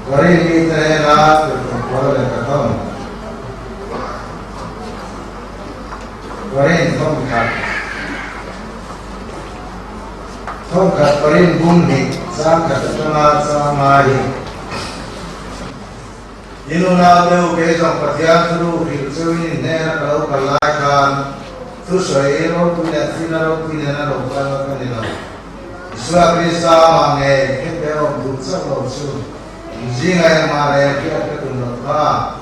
Korin mite hnena tirhkoh Paula lehkha thawn. Korin thawmkhat Thawmkhat Korin bung hnih chang khat atanga chang ngai hi. In unau deuh kei zawng Pathian thuru hrilh cheuin in hnena ka lo kal lai khan thusawi ropui leh fina ropui nena lo kal ka ni lo. Isua Krista amah ngei khet awm duh chauh lo chu zinga engmah reng hriat ka tum loh kha.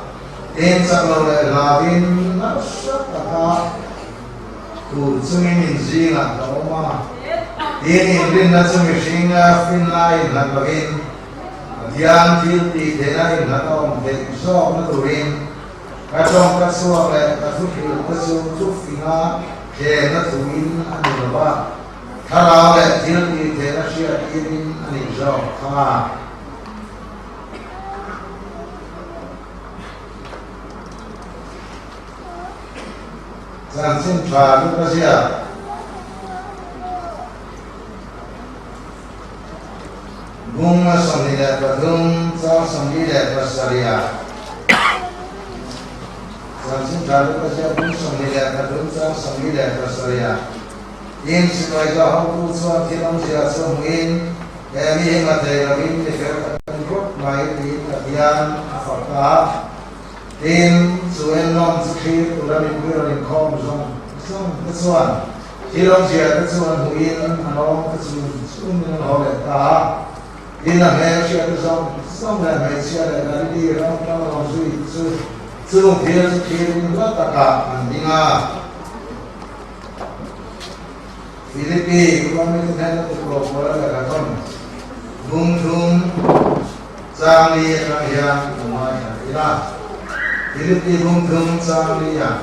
Tin chak lo leh hlauin nasa taka tur chungin in zingah ka awm a. Tin inrinna chu mihringa finna inhlat lovin Pathian thil tih theihna inhlat a awm theih zawkna turin ka tawng ka chhuak leh ka thu hrilh te chu thufinga thlehna thuin a ni lo va, thlarau leh thil tih theihna hriat tirin a nih zawk kha. Chanchin tha chu ka ziak. Bung 23 chang 47 ah Chanchin tha chu ka ziak bung 23 chang 47 ah Tin sipai za hotu chuan thil awmzia chu hmuin he mi hi nga thei lovin mi fel tak a ni khawp mai tiin Pathian a fak ta a. Tin, chu ennawm chu thlir tura mipui rawn inkhawm zawng zawng te chuan thil awmzia te chu an hmuhin an awm te chu chungin an haw leh ta a. Tin, a hmelhriat te zawng zawng leh hmeichhia leh Galili ram tang rawn zui te chu chung thil chu thlirin hla takah an ding a. Philippi khua mite hnena tuklo pawl a lehkha thawn bung thum chang li atang hian lo ngaithla ila. Philippi bung thum chang li ah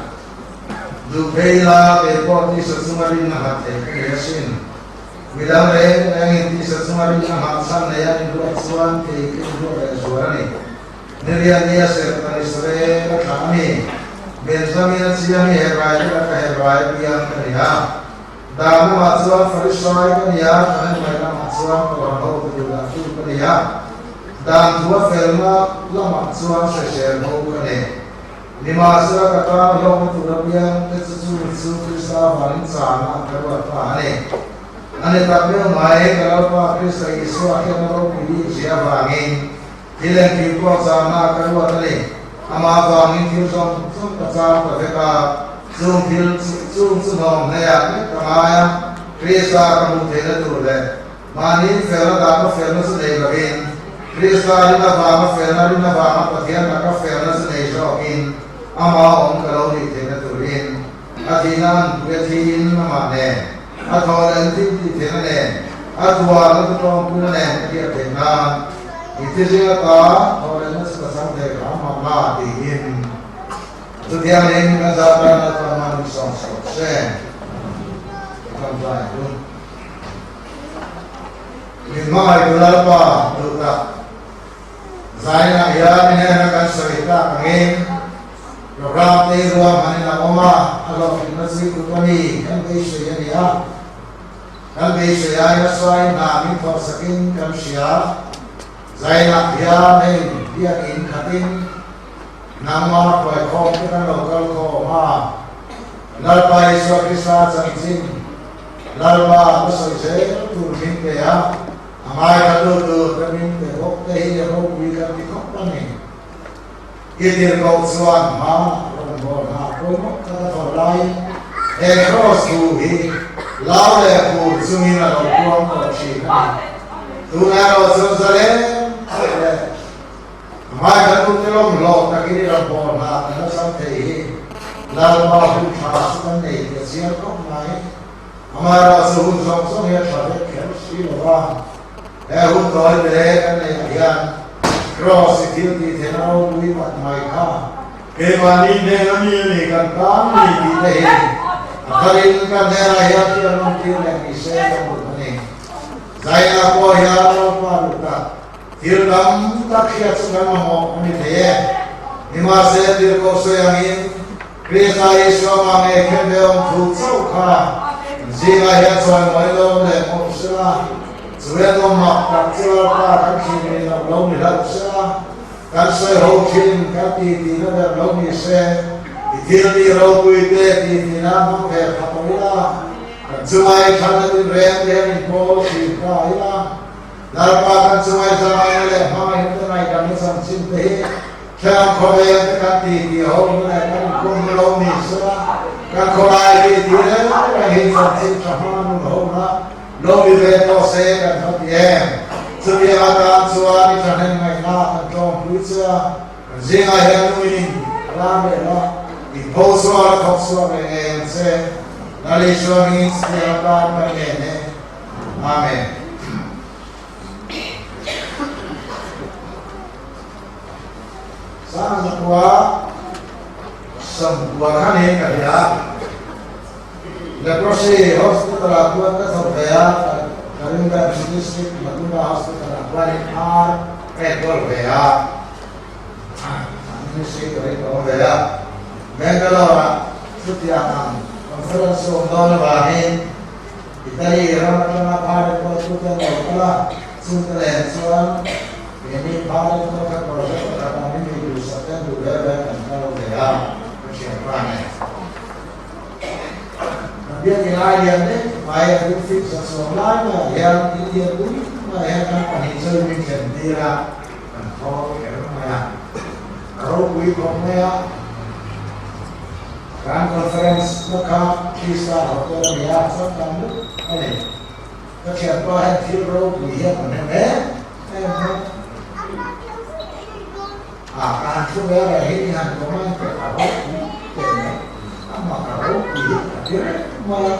duh phei ila kei pawh tisa chunga rinna nghat thei ka ni asin. Midang reng rengin tisa chunga rinna nghah chhan nei an inruat chuan kei ka inruat leh zual a ni. Nirian nia serh ka ni sare ka thlah a ni. Benjamin a chiang i Hebrai te laka Hebrai piang ka ni a. Dan lamah chuan Farisai ka ni a, thahnemngaih lamah chuan Kohhran hotu duhdah tu ka ni a. Dan thu a felna lamah chuan hresel ho ka ni. Nimahsela ka tan hlawkna tur apiang te chu chu chu Krista vangin chana ka ruat ta a ni. A ni tak meuh mai, ka Lalpa Krista Isua hian a ropui bik zia vangin Thil engkim pawh chahna ka ruat a ni. Amah vangin thil zawng zawng ka chang ta vek a, chung thil chung chu hnawm hleiah vek ka ngai a, Krista ka hmuh theihna tur leh mahni felna dahna felna chu nei lovin, Krista rin avanga felna rin avanga Pathian laka felna chu nei zawkin amah awm ka lo nih theihna turin a thihna an pui a thiin amah nen a thaw leh an thil tih theihna nen a tuarna chu tawngpuina nen ka hriat theih nan i thizing ata thaw lehna chu ka chang thei hram hram la tiin chutiangin kan zah tan Lalpa hma min sawm sawm se ka tawngtai ang u. Min hmangaihtu Lalpa duh tak Zainah hian i hnena kan sawi tak angin program te i ruahman in a awm a, a hlawhtlinna chu i kut a mi kan beisei a ni a. Kan beisei ai nasa in hna min thawhsakin kan hria. Zainah hian hei biakinn khatin nangmah hruaikhawm te kan lo kal khawm a, Lalpa Isua Krista chanchin Lalpa ka sawi zel tur min pe a. A ngaithla tu ka min pe bawk te hi a ropui kan ti khawp a ni. I tirhkoh chuan hma rawn hawn hah pawimawh tak a thawh laiin he kraws thu hi lau leh phur chungin a lo puang tawh thin a ni. Tunah erawh chuan zalen tak leh a ngaithla tu te lawm hlawh takin i rawn hawn hah kan la chang thei hi Lalpa hun tha chu kan nei tih a chiang khawp mai. Amaherawhchu hun zawng zawng hi a tha vek kher si lo va, he hun tawi te kan neihah hian Kraws i thil tih theihna ropui tak mai kha keimahni hneng a mi a ni kan tan ni tih te hi a tharin kan hnenah hian thil an awm tir leh ni se kan duh a ni. Zaina pawh hian Lalpa duh tak thil tam tak hriat chu kan mamawh a ni thei e. Nimahse tirhkoh sawi angin Krista Isua mah ngei khen ve awm thu chauh kha zingah hian chawimawi lo leh hmuh sela. Chu emaw mak tak chu Lalpa kan thlir ni loh lo ni hlauh se a, kan sawi ho thin kan ti ti na ber lo ni se, i thil tih ropui te ti ti na hmang ve pha tawh ila, kan chungai thalna tinreng te hian inpawl thin ta ila, Lalpa kan chungai zangaina leh hmangaihna te ngaihdamna chanchin te hi Thiang khawvel te kan ti ti ho in leh kan inkawm na lo ni sela, kan khawlai ti ti reng reng hi chanchin tha hmanga nun ho na lo ni ve tawh se kan va ti em? Chutiang atan chuan i thahnem ngaihna kan tlawmpui che a, kan zingah hian nuin ram leh la inpho chhuak la thawk chhuak leh ngei ang che. Lal Isua hmingin chutiang atan kan ngen e. Amen. Sangzakua samkua kha niin ka hria a, Leprosy Hospital ah khuan ka thawk ve a, Karimganj District Mathura Hospital ah khuanin ar ka enkawl ve a, administrator in ka awm ve a, Bangalore ah chutiang ang conference awm dawn avangin Italy ram atanga phar enkawl tute an lo kal a, chungte nen chuan Keini phar enkawl kha project pakhat ah min ri duhsak te an duh reng reng kan kal ve a, ka thianpa nen. Kan biakin ai lian deuh mai a dum fit za chuang lai maiah hian India pui maiah hian kan pahnih chu min thlen tir a, kan thawl kher mai a, a ropui khawp mai a. Kan conference na kha Three Star Hotel a ni a, changkang lutuk a ni. Ka thianpa hian thil ropui hi a hmu hnem em em mai. A ka han thu ve reh hi ni han comment teh a ropui teh mai. Amah ka ropui hi ka ti reng mai a.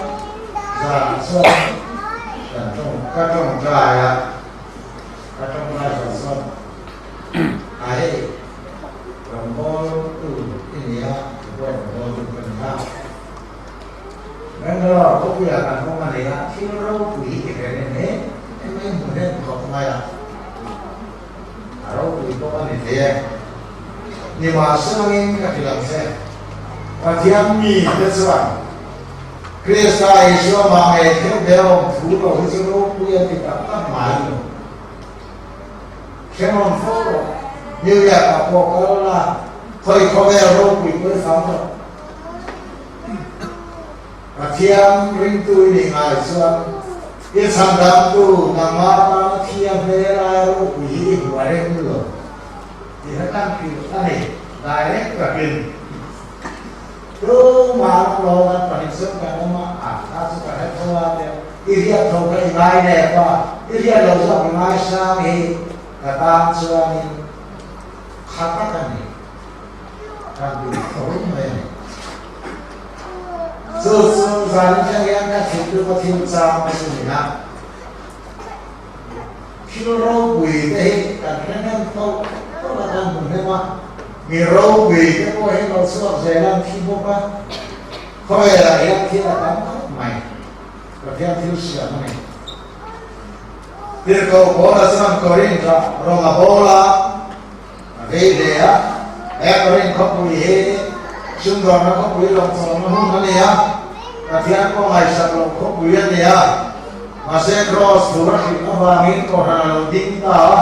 Zanah chuan kan tawng ka tawngtai a, ka tawngtai zawh chuan a hei rawngbâwl tu i ni a, keipawh rawngbâwl tu ka ni a. Bangalore khawpuiah kan awm a ni a, thil ropui hi ti reng em em em mai hmu hnem khawp mai a, a ropui pawh a ni thei e. Nimahselangin ka ti lang che, Pathian mite chuan Krista Isua mah ngei theuh ve awm thu lo hi chu ropui a ti tak tak mai lo. Hremawm fo rawh, New York-ah pawh kal la, khawi khawvel ropui pawh i fang rawh. Pathian ringtu i nih ngai chuan i chhandamtu nangmah tana thi a hmel ai ropui hi i hmu a rem lo tih kha kan hrilh a ni. Direct takin tumah an awm lo kan pahnih chuan kan awm a, a kha chu ka hre tho a tia i riat tho kha i ngai nep a, i riat lo zawk i ngaisang hi ka tan chuanin kha tak a ni. Kan duh tho mai a ni. Chu chu zan atang hian ka thinlung a thil chang chu ni a. Thil ropui te hi kan hre hnem tho tho a, kan hmu hnem a. Mi ropui te pawh hi lo chhuak zel an thi bawk a. Khawvelah hian thil a tam khawp mai. Pathian thil siam a ni. Tirhkoh Paula chuan Korinth-ah rawng a bawl a. A vei hle a, he Korinth khawpui hi sumdawrna khawpui lawngchawlna hmun a ni a, Pathian pawh ngaihsak loh khawpui a ni a, mahse Kraws tur a hrilh avangin kohhran a lo ding ta a,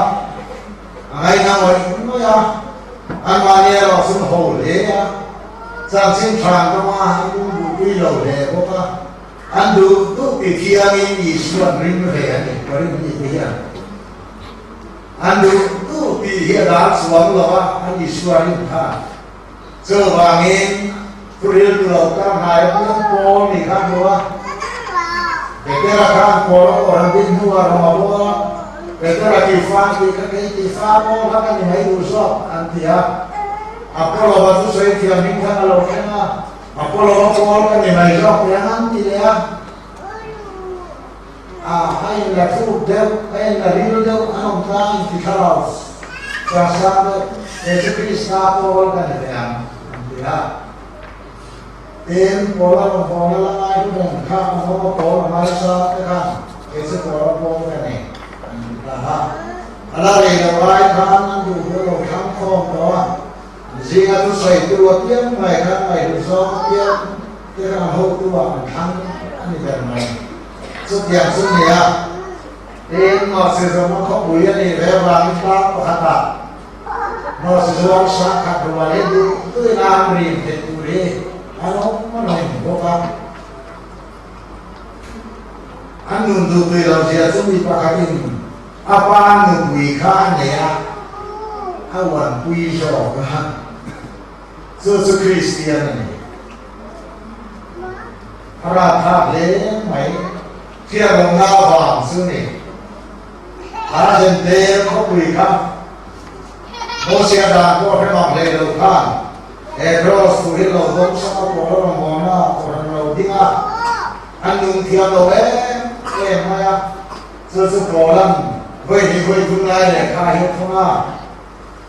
a ngaihna ngawih ngawih a, anmahni erawh chu ho hle a, chanchin hran rawng a lung duhpui lo hle bawk a, an duh duh ti thiangin Isua'n ring ve a ni, Korinth mite hian. An duh duh tih hi a dal chuang lo a, an Isua rin kha. Chuvangin thuril tu lo kar hnai apiang Paul nih kha a hmu a. Petera khan Paul a kawr an din hnuah rawng a bawk a, Petera tihfa an tih kha kei tihfa Paul kha ka ni mai duh zawk an ti a. Apollo-a chu sawi thiam hming khan a lo thleng a, Apollo-a Paul ka ni mai zawk tih ang an ti leh a. A a in la thuk deuh, a in la ril deuh, an awm tlang in ti thlarau chasang deuh, he chu Krista pawl ka ni ve ang, an ti a. Tin, Paula rawngbawlna la ngai ru reng kha an awm a, Paul a ngaisang te khan he chu Paula pawl ka ni, an ti ta a. A la rei lo lai khan an duh duh lo thlang khawm tawh a, zinga thusawitu apiang mai khan ngaihhlut zawng apiang te khan an hotu ah an thlang a ni ber mai. Chutiang chu nia. Tin, nawhchizawmna khawpui a nih ve avangin tlang pakhatah nawhchizuar sangkhat rual hi duh duhin a an rim theih tur hi an awm a nawm bawk a. An nun duh tui lo zia chu mi pakhatin a pa nupui kha a nei a, a uanpui zawk a, chu chu Kristian a ni. A rapthlak hle mai. Hriatlohna avang chu ni. A Zentail khawpui kha Mosia dan pawh hre mang hlei lo khan he Cross thu hi lo dawng sak a pawl a rawngbawlna kohhran lo ding a, an nung thiam lo em em mai a, chu chu Paula'n vawi hnih vawi thum lai lehkha hi a thawng a,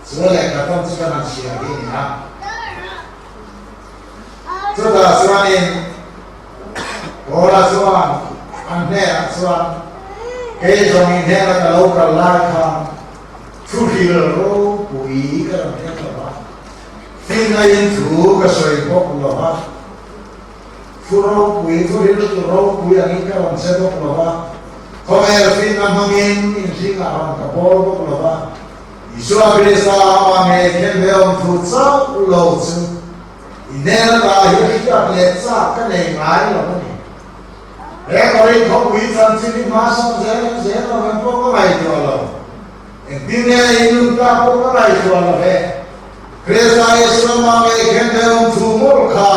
chu a lehkha tawn chu kan han chhiar hi a ni a. Chutah chuanin Paula chuan an hnenah chuan, Kei zawng in hnena ka lo kal lai khan thuhril ropui ka rawn hriat lo va, finna-in thu ka sawi bawk lo va, thu ropui, thuhril lutuk ropui angin ka rawn che bawk lo va, khawvel finna hmangin inhringah rawn ka bawl bawk lo va, Isua Krista amah ngei khen ve awm thu chauh lo chu i hnen ata hi hriat leh chak ka nei ngai lo a ni. He Korin khawpui chanchin hi hmasawn zel in zel lo em pawh ka ngaihtuah lo. Engtin nge i nun ta pawh ka ngaihtuah lo ve. Krista Isua amah ngei khen ve awm thu mawlh kha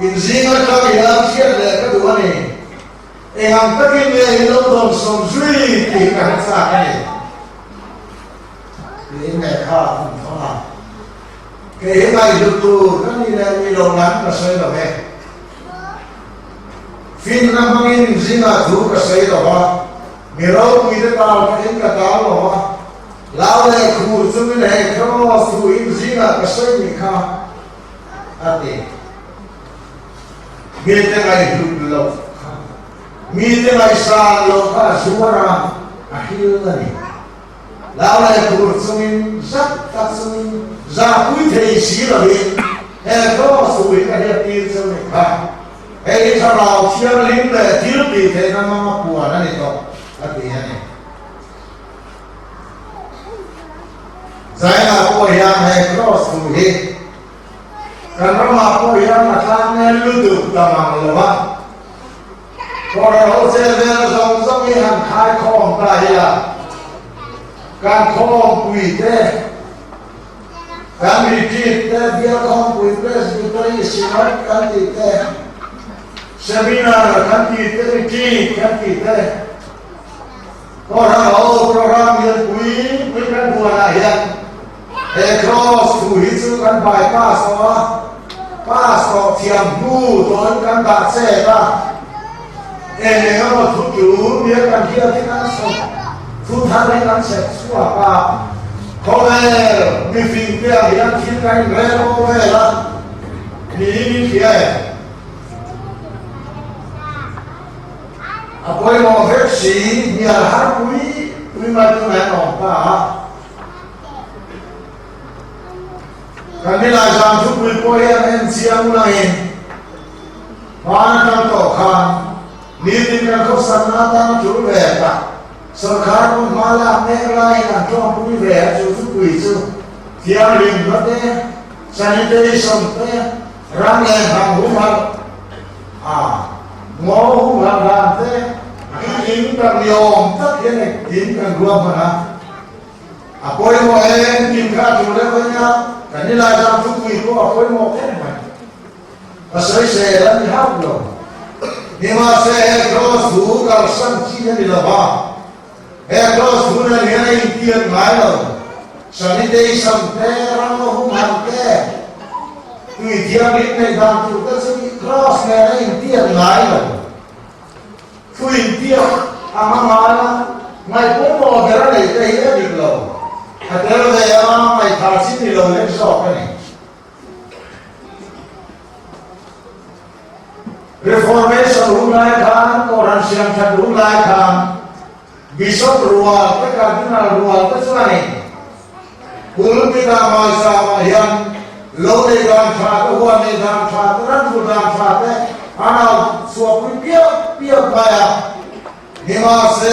inzing atang i lam hriat leh ka duh a ni. Eng ang takin nge i lo dawnsawm zui tih ka hre chak a ni. Tiin lehkha a hmun thawng a. Kei hi ngaihhlut tur ka ni leh ni lo lam ka sawi lo ve. Finna hmangin zingah thu ka sawi lo va, mi ropuite tal takin ka tal lo va, lau leh khur chungin hei Kross thuin zingah ka sawi nih kha, a ti. Mite ngaihhlut loh kha, mite ngaihsan loh kha a zuar a, a hil a ni. Lau leh tur chungin, zak tak chungin, zahpui thei si lovin he Cross tuin ka hriattir cheu ni kha. Hei hi thlarau thianghlim leh thil tih theihna hmanga puan a ni tawh, a ti a ni. Zainah pawh hian he Cross thu hi Kan ramah pawh hian a tlang nel lutuk ta mang lo a, kawr ho chet vel zawng zawng hi han khai khawm ta ila, kan khawmpui te, kan retreat te, bial khawmpui Presbytery Synod kan tih te, seminar kan tih te, retreat kan tih te, kawr ho program lianpui pui kan buanah hian He cross thu hi chu kan bypass tawh a, pass tawh thiam hnu tawhin kan dah chet a, eng eng emaw thu tul nia kan hriat hi kan sawi, thu thar hi kan chhep chhuak a, khawvel mifing te ang hian thil kan inrel aw vel a, niin in hria em? A pawimawh vek si, hnial har pui pui mai tunah hian a awm ta a. Kan nilai zan thupui pawh hian en chiang langin hmaan atang tawh khan nitin kan khawsakna atan a tul ve tak. Sorkar pawn hma lak mek laiin an tawngpui ve a, chu thupui chu thianghlimna te, sanitation te, ram leh hnam humhalh a, ngaw humhalh dan te, in tak ni awm tak hian engkim kan ruahman a. A pawimawh em tih kha a tul deuh a nia, kan nilai zam thupui pawh a pawimawh khawp mai. Ka sawi sel a ni hauh lo. Nimahse he cross thu kalsan chi a ni lo va, he cross thu nen hian a intiat ngai lo. Sanitation te, ram humhalh te, tui thianghlim neih dan tur te chu cross nen a intiat ngai lo. Thu intiak a hma ngai a, ngaihpawimawh ber a neih te hi a dik lo. A tel ve a, ngaihthah chi ni lo lek zawk a ni. Reformation hun lai khan, Kohhran siamthat hun lai khan, Bishop rual te, Cardinal rual te chuanin pulpit-ah hmaizamah hian lo nei dan tha te, huan nei dan tha te, ran hmu dan tha te an au chhuahpui piap piap mai a. Nimahse,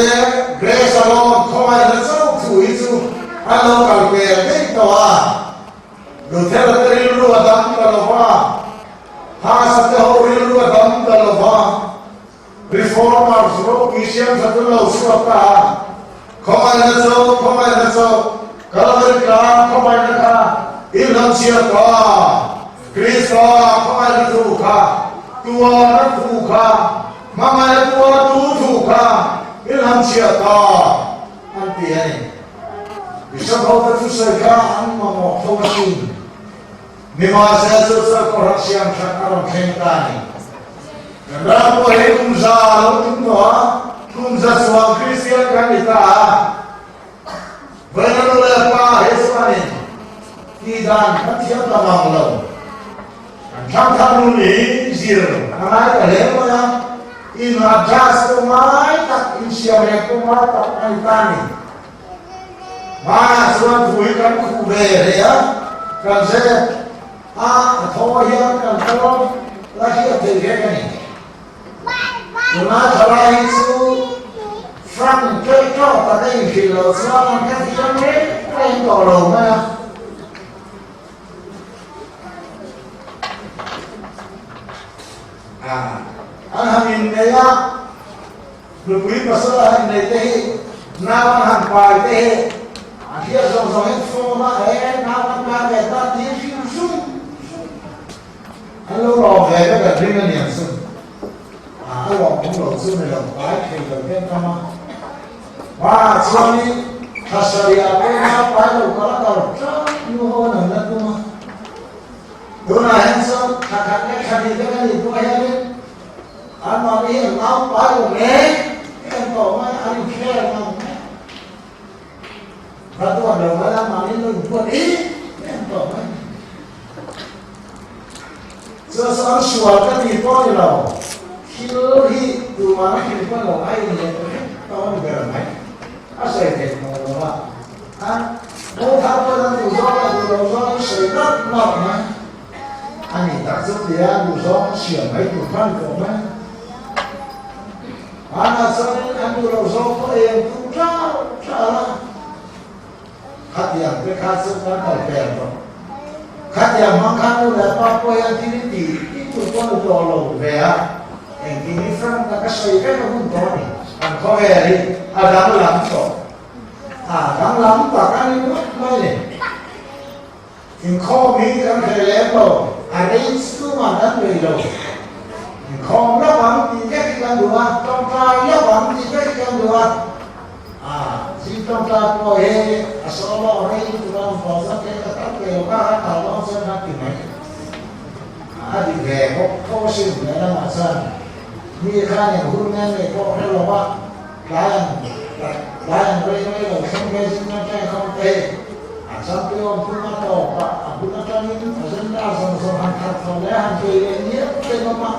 Grace alone khawngaihna chauh thu hi chu an lo kal pel daih tawh a. Luther-a te rilru a dam ta lo va, Huss-a te ho rilru a dam ta lo va, Reformers ropui siamtha chu lo chhuak ta a. Khawngaihna chauh, khawngaihna chauh, Calvary tlang khawngaihna kha i hnamchhiat ta. Krista khawngaihna thu kha, tuarna thu kha, hmangaihna tuartu thu kha i hnamchhiat ta, an ti a ni. Bishop hote thusawi kha an mamawh tho asin. Nimahsela chu chuan Kohhran siam that a rawn thleng ta a ni. Kan ram pawh hi kum za a lo tum tawh a, kum za chuang Kristian kan ni ta a. Vawiina nu leh pa he chuanin tih dan kan thiam ta vang lo. Kan thangthar nun hi zir a ngai ta hle mai a, in adjust pawh ngai tak, insiam reng pawh ngai tak a ni ta a ni. Hmanah chuan thu hi kan khuh ve hle a, kan zep a, a thaw hian kan tawm la hriat theih vek a ni. Tuna thalai hi chu Frank ṭeuh ṭeuh tak a inhrilh loh chuan an kha thiam reng reng tawh lo mai a. An han innei a, nupui pasal a han nei te hi, nau an han pai te hi, an hriat zawng zawng hian phone a, he nau kan pai ve ta tih hrim hrim An lo lawm ve vek an ring a niang chu. A lawm awm lo chu ni lo, pai thei lo te an tam a. Hmanah chuanin thla sarih ah pawh nau pai lo kal a kal tlang nu ho an han la tum a. Tunah hian chuan thla khat leh thla hnih te ka nih pawh hianin anmahni hi an nau pai lo reng reng tawh mai a, an inkhel ngam mai. Va tuan lo mai a, mahni lo intuan em em tawh mai. Chu chu an sual ka ti pawh ni lo, thil hi tumah na hrilh pawh lo a inleh vek tawh a ni ber mai. A sawi theih tawh lo a, a mo thar pawh an duh zawng leh duh lo zawng an sawi nawk nawk mai. A ni tak chu tia duh zawng an siam mai tur kha a ni tawh mai. Hmanah chuanin an duh lo zawng pawh eng tum ṭau ṭau a. Khatiang te kha chu kan kal pel tawh. Khatiang hmang khan nu leh pa pawh hian thil i ti ti tur pawh ni tawh lo ve a, engkim hi frank taka sawi vek a hun tawh a ni. Kan khawvel hi a danglam tawh. A danglam tak a ni ngawt mai ni. Inkhawm hi kan hreh lem lo, a rei chhungah kan rei lo. Inkhawm lawk ang tih vek hi kan duh a, tawngtai lawk ang tih vek hi kan duh a. A, zing tawngtai pawh hi a solo rei lutuk a awm tawh chuan kei ka kal ve lo kha a kal dawn chuan kan ti mai. A dik ve bawk tho asin lehlamah chuan mi khan eng hun nge nei pawh hre lo a, tlai ang tlai ang rei rei lo thleng ve zing tawngtai khawm te hi. A champion phun a tawp a, a bul atangin a agenda zawng zawng han khat tho leh han bei leh ngiau te ngawm a,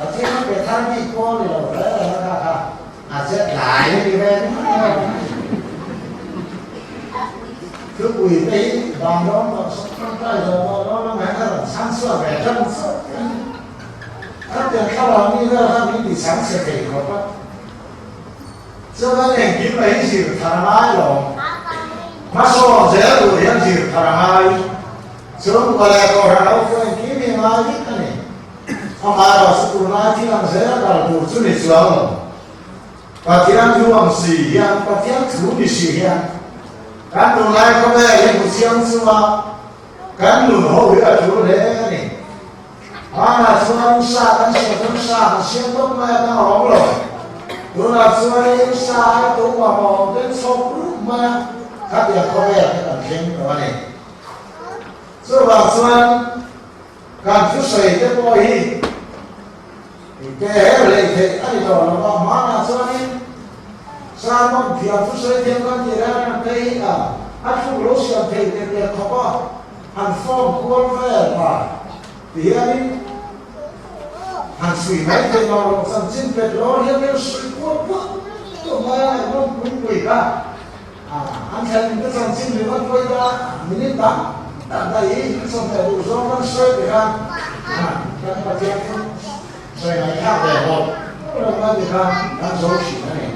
a thil a pe thar bik pawh a ni lo hle reng a kha kha a chet lai a ni ve mai a. Thupui te hi van dawn tawh sawk tangkai zawh tawh dawn lamah hian a rawn chhang chhuak ve tan chauh a ni. Khatiang thlarau mi vel kha min ti chhang chhe thei khawp a. Chuan engkim mai hi zir thar a ngai lo. Hmasawn zel tur hian zir thar a ngai. Chhungkua leh Kohhran ho pawh engkim hi a ngai vek a ni. Amaherawh chu tunlai thil ang zel a kal tur chu ni chuang lo. Pathian thu ang si hian, Pathian thu ni si hian kan tunlai khawvel hi hmu chiang chunga kan nun ho hi a tul hle a ni. Hmanah chuan sa kan siam chuan sa kan siam tawp mai a, kan awm lo. Tunah chuanin sa ai to mamawh ten chhawp rup mai a, khatiang khawvel kha kan thleng tawh a ni. Chuvang chuan kan thusawi te pawh hi ke her hlei theih a ni tawh lo va, hmanah chuanin sermon thiam thusawi thiam kan tih reng reng te hi a a thluk lo siam thei tir leh khawp a. Han form kual vel pa ti hianin han sui mai thei lo rawh chanchin petrol hian min sui kual puah puah mai a engmawm pui pui kha an thlen te chanchin ringawt pawh ila minute tam tak daih hi in chawhmeh duh zawng kan sawi ti khan kan Pathian thu sawi ngaihthlak ve bawk. lo mai ti khan kan zo thin a ni.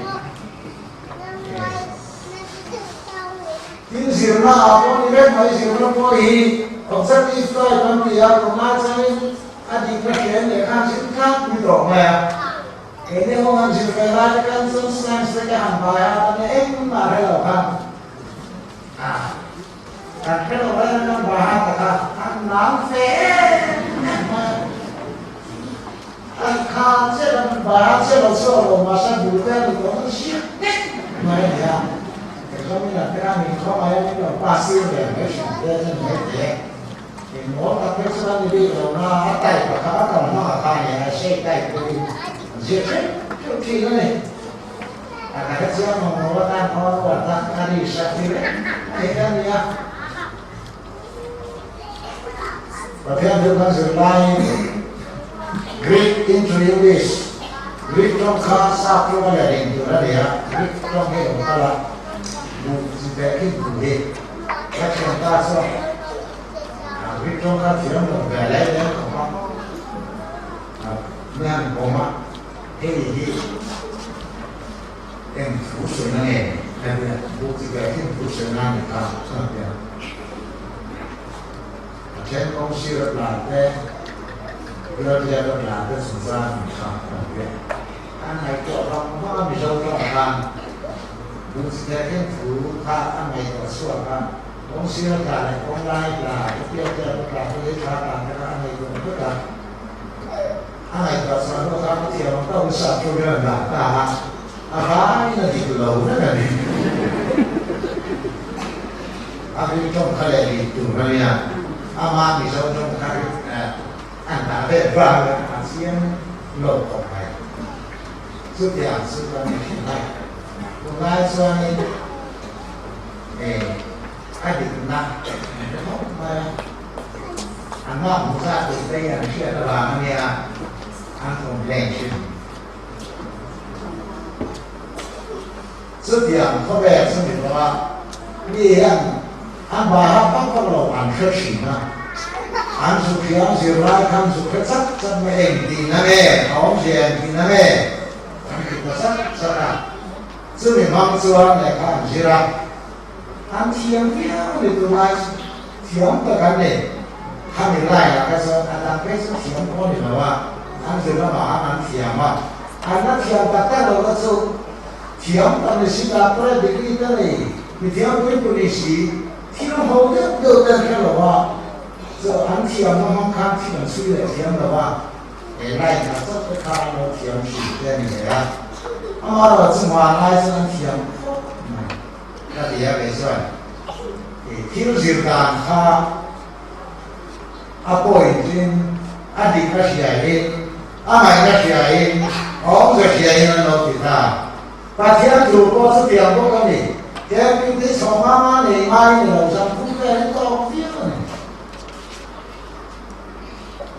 Tin zirna ah pawh ni vek mai, zirna pawh hi objective type an ti a, tunlai chuanin a dikna hriat leh khan zir tlangpui tawh mai a. Keini ho han zir ve lai te khan chuan science te ka han bai a, tan engmah hre lo khan a kan hre lo lai kan bai a ta kha an nang fe em em mai a. An kha chiah kan bai a chiah lo chhuak lo mahse bul te a ni tawh an ziak nek mai a ni a. Examiner te khan min khawngaih a min lo pass tir ve mai hrim te chu ni mai teh. Engmaw tak phei chuan ni bik lo na a type a kha a kal hmang a kha nia a shape type te hi an ziak hreuh hreuh thin a ni. A ka hre chiang lo maw atan khawn uar tak a ri hrat hi reng mai hi a nia. Pathian thu kan zir laiin Greek into English, Greek tawng kha sap tawng a let eng tur a ni a, Greek tawng hi a lo kal a, buh chi pek hi buh hi. Ka thianpa chuan a Greek tawng kha thiam lo ve lai leng khawp a, mi han kawm a, hei hi eng thu sawina nge a ti a, buh chi pek hi buh sawina a ni kha chuan a ti a. A then kawng sir a tlan te, bial bial a tlan te chungchang a ni kha a ti a. An ngaihtuah vang vang a Mizo tawng khan Buhchite hian thu kha a ngaihtuah chhuak a, kawng sira tla leh kawng lai tla, pial pial a tla te lei thla tla te kha a ngaihtuah vek a. A ngaihtuah chhuah hnu khan a thiam ang tawk in sap chu hian a dah ta a, a vaiin a dik lo vek a ni. A rin tawng kha leh dik tur a nia, ama Mizo tawng kha an dah ve vang a chiang lo khawp mai. Chutiang chu kan ni thin a, tunlai chuanin eh a dikna an hre khawp mai a, an mah hmu zat tur te hi an hriat avang a nia an complain thin. Chutiang khawvel chu ni bawk a, mi hian an bahak vak vak lo an hre thin a, an zuk hriam zirlai khan zuk hre chak chak mai eng tihna nge a awmzia eng tihna nge an ti ta chak chak a, chumi hmang chuan lehkha an zir a, an thiam viau a ni tunlai chu thiam tak an ni, khami line ah kha chuan a dang phei chu thiam pawh a ni lo a, an zir lamah khan an thiam a, an la thiam tak tak lo na chu. Thiam tak ni si doctorate degree te nei mi thiam pui pui ni si thil ho deuh deuh te an hre lo a, chu an thiamna hmang khan thil an chhui leh thiam lo a, he line ah chauh te kha an lo thiam thin te a ni ve a, amaherawh chu hmanlai chuan an thiam khawp mai ka ti a kei chuan thil zir dan kha a point in a dik a hriain A ngaihna hriain, a awmze hriain an lo ti ta. Pathian thu pawh chutiang bawk a ni. Camping te chho hma hma nei ngai ni lo zan thum vel in tawk viau a ni.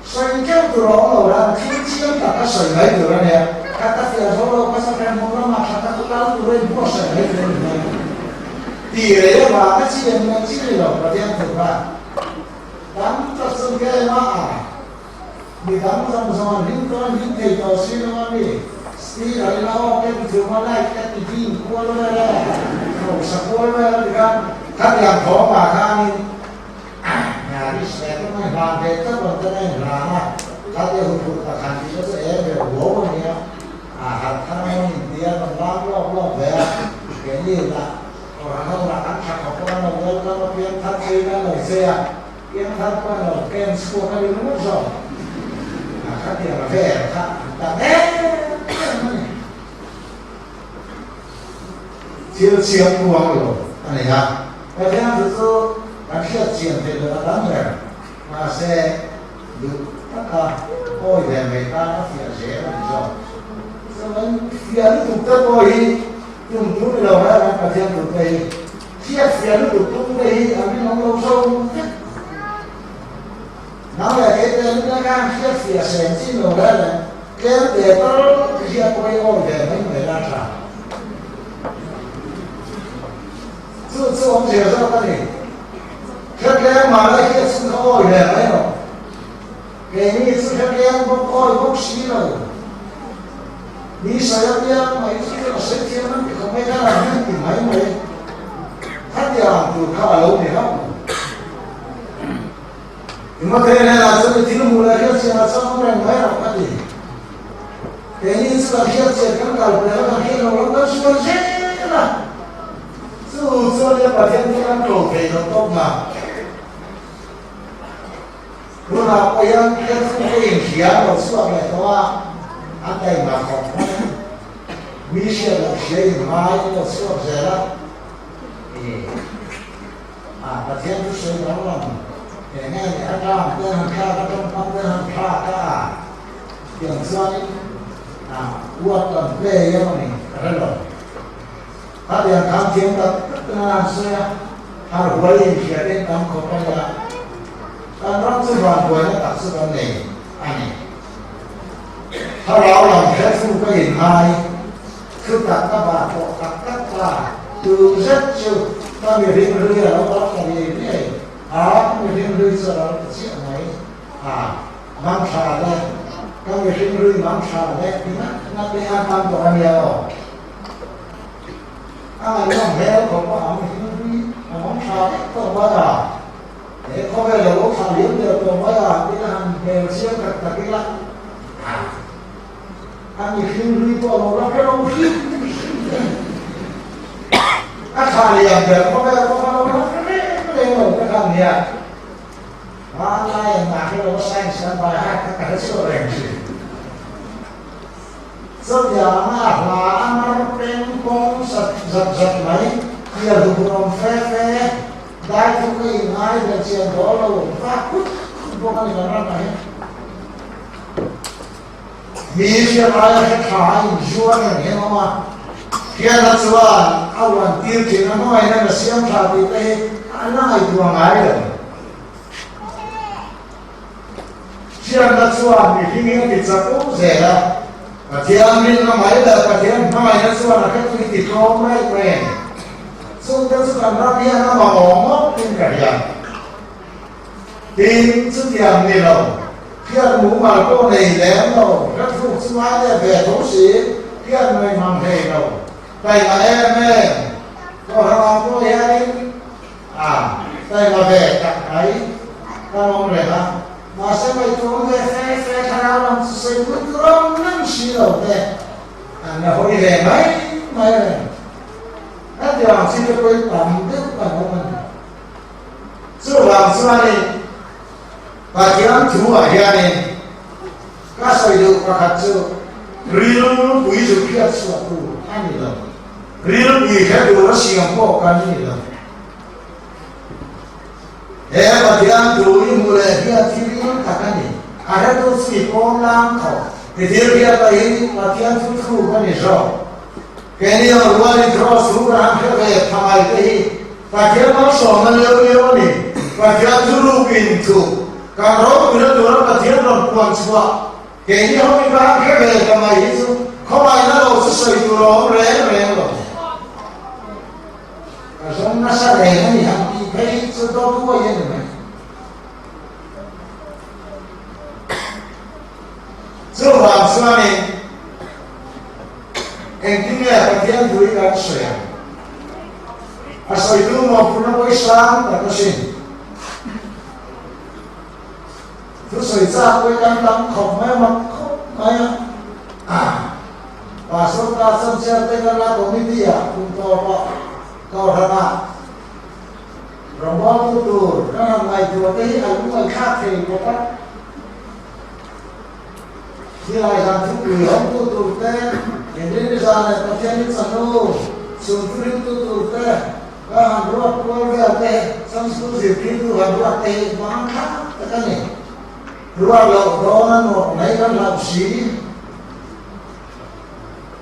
Sawi keuh tur a awm lo ran, thil chiang tak a sawi mai tur a nia. Kha ka fiah zo lo, ka sahre hmun lamah tha tak kal tur a inbuatsaih mai tur a ni mai. Ti rei avanga chi an mai chi ni lo Pathian thu kha tam tak chu game a a. Mi dang zawng zawng an hlim tawh an hlim thei tawh si lo a mi. Speaker in a aw te ti thum a light te ti dim kual vel a, hausa kual vel a ti khan khatiang thawm ah khanin hna risk ve tum a hlan ve tlat rawn ten a inhlan a, khatia huphurh tak han tih te chu em ve huau a nia, a harh thar a mawn inti a rawn lam lawk lawk ve a, keini lah Kohhran ho lah kan tha khawp a, lo welcome a piang thar chei kan lo chei a. Piangthar pawh lo pen chhuak a ni ringawt zawk. A khatiang vel kha an tam em em a ni. Thil chiang kuang lo a nei a. Pathian chu chu kan hriat chian theih loh a tam ber. Mahse, duh taka awi ve mai tan a fiah zel a ni zawk. Chuan fiah lutuk te pawh hi tum tur ni lo reng ang Pathian duhte hi. Hriat fiah lutuk tum te hi an rinawm lo zo vek. Nang leh kei te nuna khan hriat fiah seng chin lo reng reng tlem te tal hriat pawh hi awi ve mai mai la tha. Chu chu awmzia zawk a ni. Hriat tlem mah la hriat chhun kha awi ve mai rawh. Keini chu hriat tlem bawk awi bawk si lo. Mi sawi apiang mai chu ka sawi thiam an ti khawp mai khan an han ti mai mai. Khatiang tur kha a lo ni hauh lo. Timothea hnenah chuan i thil hmuh leh hriatchian a chang reng mai rawh a ti. Keini chu kan hriatchian kan kal peh a, kan hriat loh lam kan sual zel a. Chu chuan nia Pathian chu kan ko thei lo tawp na. Tunah pawh hian hriatchhung te inhria lo chhuak leh tawh a, a taima khawp mai a. Mi hriat loh hria inhmai an lo chhuak zel a. Ih. A Pathian chu sawi danglam eng nge ni a tang te han thlak a tawngkam te han thlak a tiang chuanin a uat kan play emaw ni ka hre lo. Khatiang khan thiam tak tak ten an han sawi a, har huai inhria te tam khawp a nia. Kan ram chu van buaina tak chu kan nei a ni. Thlarau lam hre chu ka inngai. Thu tak ka bah tawh tak tak ta, tu zet chu ka mihring hlui a lo kal ta ngei ngei a, ka mihring hlui chu a lo ti chiah mai a, mang tha le, ka mihring hlui mang tha le ti ngat ngat te an tam tawh a nia aw. A ngaihnawm hmel khawp a, a mihring hlui a mang tha vek tawh mai a, he khawvel a lo tha liam der tawh mai a, tin a han hmel chiang tak tak ila a. A mihring hlui pawh lo la hre lo hrim hrim te. A thla lian ber khawvel pawh kha lo la hre reng reng lo te kha nia. Hmanlai an mah hre lo science an by heart kha ka hre chhuak reng thin. Chutiang a hla a mar peng pawng zat zat zat mai, tia duhawm fe fe, dai thu ka inngai ve chian dawl lo vak khut khut bawk a ni kan ramah hian. Mi hriat aia hre tha a inzuar reng hian awm a, hriatna chuan a uan tir thin a, hmangaihna na siam tha tih te hi an la ngaihtuah ngai lo. Hriatna chuan mihring hi a ti chak uk zel a, Pathian rinna mai leh Pathian hmangaihna chuan a hretu hi ti tlawm raih mai a ni. Chungte chu kan ram hian a mamawh ngawt in ka hria. Tin, chutiang ni lo, hriat mumal pawh nei lem lo, hla thluk chu ngai leh ve tho si, hriat mai mang hlei lo, taima em em, Kohhranah pawh hianin a taima ve tak mai kan awm reng a, mahse ngaihtuahna ve fe fe thlarau lam chu sawi pui tur awm reng si lo te an la hawi ve mai mai reng. Hetiang chi te pawhin tam deuh kan awm a ni. Chuvang chuanin Pathian thuah hianin ka sawi duh pakhat chu rilpui zu hriat chhuah tur a ni lo. Rilpui hre tura siam pawh kan ni lo. He Pathian thu i hmuh leh hian thil ril tak a ni. A hretu chu i pawm lang khawp. I thil hriat pahin Pathian thu thluk a ni zawk. Keini ang rualin Cross thu kan han hre ve thamai te hi Pathian malsawmna leu leu a ni. Pathian chu rukin thu kan ropuina tura Pathian rawn puan chhuah keini ho hi ka han hre ve ta mai hi chu khawngaihna lo chu sawi tur a awm reng reng lo. Ka zawng nasa reng a ni han tih phei hi chu dawt huai a ni mai. Chuvang chuanin Engtin nge Pathian thu hi kan sawi ang? A sawitu mawhphurhna pawh hi sang tak asin. Thusawi chak pawh hi kan tam khawp mai a, mak khawp mai a. Pastor ta chuan chair te kan la committee ah kum tawpah kohhranah rawngbawltu tur kan han ngaihtuah te hi a lungaithlak thei khawp a. Silai zan thupui hawngtu tur te, Inrinni zan leh Pathianin chanu chhung thuriltu tur te, ka han ruat kual vel te, Samsung zirtirtu han ruat te hi hmang thlak tak a ni. Ruat loh dawn a nuam mai kan hlauh si.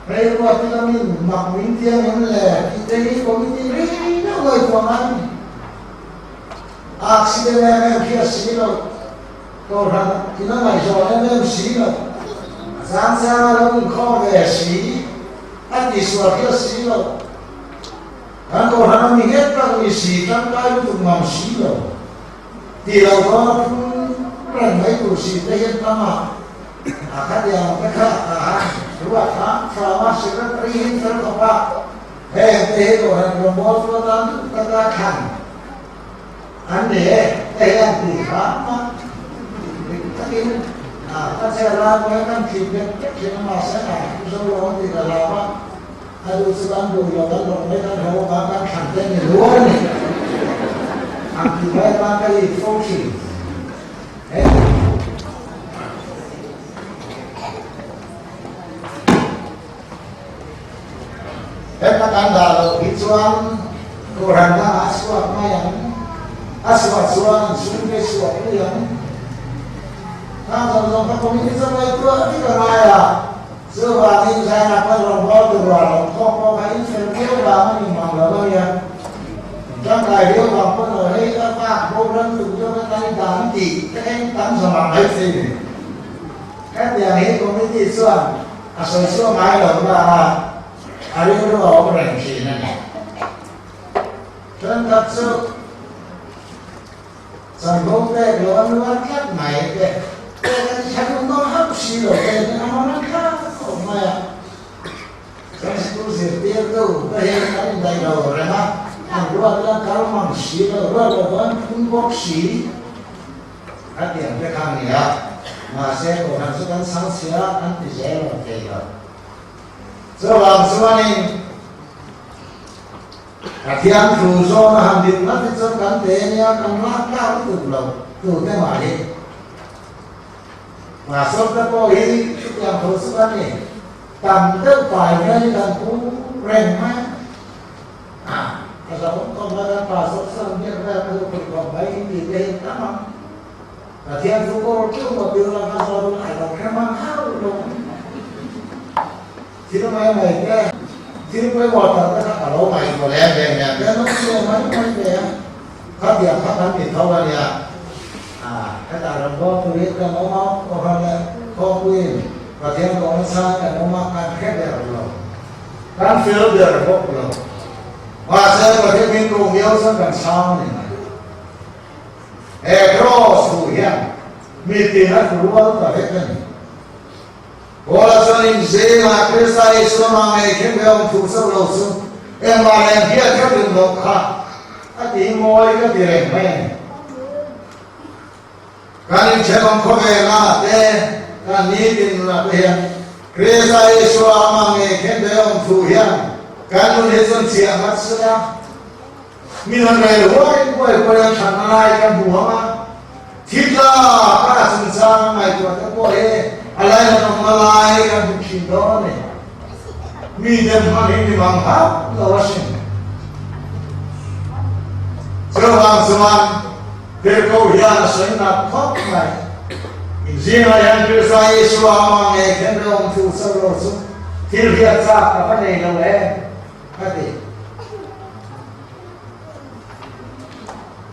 Hei ruat ila min mak min tiang em le tih te hi committee ri deuh ngaihtuah ngai a ni. Accident em em hriat si loh. Kohhran in a ngaihzawn em em si lo, a chang chang a lo inkhawm ve si, a tihsual hriat si lo. Kan kohhran a mi nghet tak ni si, tangkai lutuk ngam si lo, tih loh dawn a phun reng mai tur si te hian tam a, a khatiang te kha a han. Ruat hram hram a, secretary hi fel khawp a, heng te hi Kohhran rawngbawltu atan duh taka thlan an ni e, hei an ti hram a, dik takin ka chair lai pawh hian kan thip vek vek thin a, mahse a zo lo an tih ka hlau a, a duh chu kan duh lo kan rawh mai kan ho avang kan thlan te ni luar a ni ang tih mai atan ka it fo thin. Heta kan dah loh hi chuan Kohhran dangah a chhuak mai ang, a chhuah chuan an chhungte chhuah pui ang. Khang zawng zawng kha committee chuan ngaihtuah vek a ngai a, chuvangin China pawn rawn haw tur ruah lo thawk pawh kha infel viau vang a ni mang lo a nia. Tangkai viau vang pawn aw hei ka vak boral tuk deuh a tai dan tih te eng tam zawng ang mai thei ni. Hetiang hi committee chuan a sawi chhuak ngai lo na a, a rilru a awm reng thin a ni. Thenkhat chu chanvo pek lo a nuar tlat mai te, pek a ti tha duh dawn hauh si lo te hi a man a thlak khawp mai a. Kan school zirtirtu te hi an indaih lo reng a, an ruat la kal mang si lo, ruat lo pawh an phun bawk si. A tiang te kha a ni a, mahse Kohhran chu kan chhang chhia a, kan ti zel lo thei lo. Chuvang chuanin Pathian thu zawna han dik ngat hi chuan kan te nia, kan lak tlak lutuk lo tute mah hi. Pastor te pawh hi chutiang tho chu kan ni. Tam deuh pai mai kan pu reng mai a, a zahawm khawp mai kan pastor chuan biak vel ka duh thei khawp mai in tih te hi tam ang. Pathian chu kawr teuh maw tir la ka zawt in a lo hre hman hauh lo. Thil mai mai te, thil pawimawh tak te kha ka lo ngaihtuah lem ve nen te an awm ve mai mai ve a, khatiang kha kan ti tho a nia. Hetah rawngbâwl turin kan awm a, Kohhran leh Khawpuiin Pathian kawng nasa kan awm a, kan hre ber lo, kan fel ber bawk lo. Mahse, Pathian min duh viau chuan kan chhang a ni mai. He kraws thu hian mi tin a thu rual ta vek a ni. Paula chuan inzingah Krista Isua mah ngei khin ve awm thu chauh lo chu engmah leh hriat kher duh loh kha a ti mawi ka ti reng mai a ni. Kan inthenawm khawvela te, kan nitin nunah te hian Krista Isua amah ngei khin ve awm thu hian kan nun hi chuan chiah ngat sela, min han rel huai huai huai a thatna lai ka hmu ang a, thi tla ka chungchang ngaihtuah te pawh hi a lainatawmna lai kan hmu thin dawn a ni. Mi dem hman hi ni mang hauh lo a hrim. Chuvang chuan Tirhkoh hian a sawi nat khawp mai. Inzingah hian Krista Isua amah ngei khen reh awm thu chauh lo chu thil hriat chak ka va nei lo em ka ti.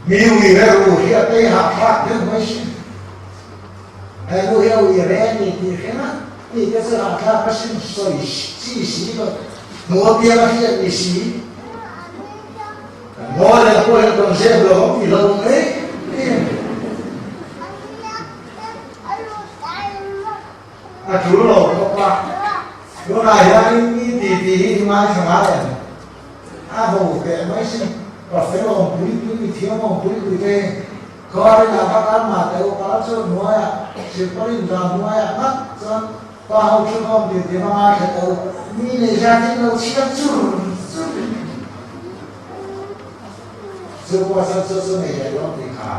Mi ui re ru hi a tei hahthlak deuh mai sin. He nu hi a ui re a ni tih hre ngat mi te chu hahthlak a sin sawi chi si lo. Hmu apiang a hriat ni si. Kan ngawi leh pawh hian kan zep lo ang tih lo mai em. A tul lo khawp a. Tunah hianin mi titi hi i ngaithla ngai em? A ho teh mai sin. Ka fel awm pui pui, mi thiam awm pui pui te khaw rinah ka kal mah teh u, kal chu hnuaiah, silpauline zam hnuaiah ngat chuan pa ho thu khawm tih tih va ngaithla teh u, mi nei zat in lo chhiar chur chur. Chu pawh chuan chu chu nei leh dawn tih kha.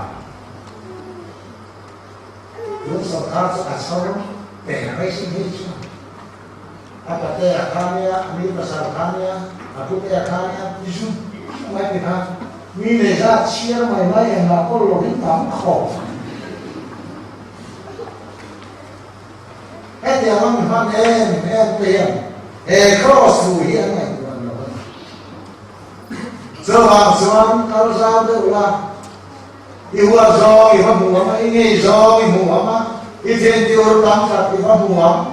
Tun sawrkar chu a chho teh mai sin hei chu. A pate a kha nia, a mi pasal kha nia, a pute a kha nia ti zut zut mai ti kha mi nei zat chhiar mai mai engah pawh lo hi tam khawp. Hetiang a mi hman em em te hian he kraws thu hi an ngaihtuah lo a ni. Chuvang chuan kal zau deuh la. I huat zawng i va hmu ang a, i ngei zawng i hmu ang a, i thintiur tam tak i va hmu ang,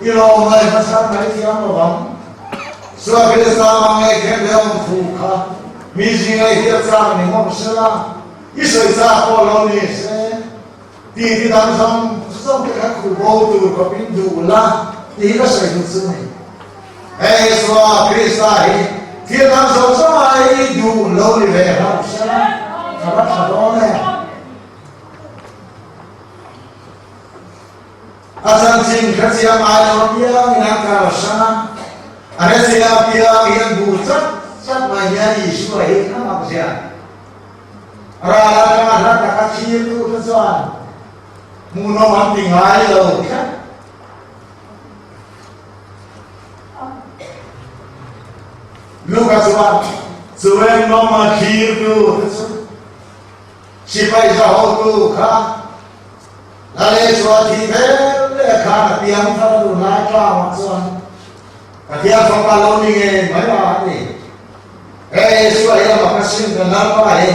i lawm la i va chhan mai thiam lo vang. Suak Krista hmang ei khen leh awm thu kha mi zinga i hriat chak ni ngawm sela, i sawi chak pawh lo ni se, titi dang zawng zawng te kha khuh bo tur khawpin duh la. Tih hi ka sawi duh chu a ni. Hei Isua Krista hi thil dang zawng zawng ai duh lo ni ve hlauh sela ka va tha dawn e. A chanchin hrechiang ai lo apiangin an kal hrang a, a hrechiang apiang hian buh chat chat mai hian Isua hi a mak zia. Ral atanga hla taka thirtu te chuan hmuhnawm an ti ngai lo tlat. Luka chuan chuan nawm a thirtu te chu sipai za hotu kha Lale chua thi vel leh khan a piang thar a duh lai tlangah chuan Pathian fapa lo ni ngei mai a a ti. He Isua hi amah ka sim kan Lalpa hi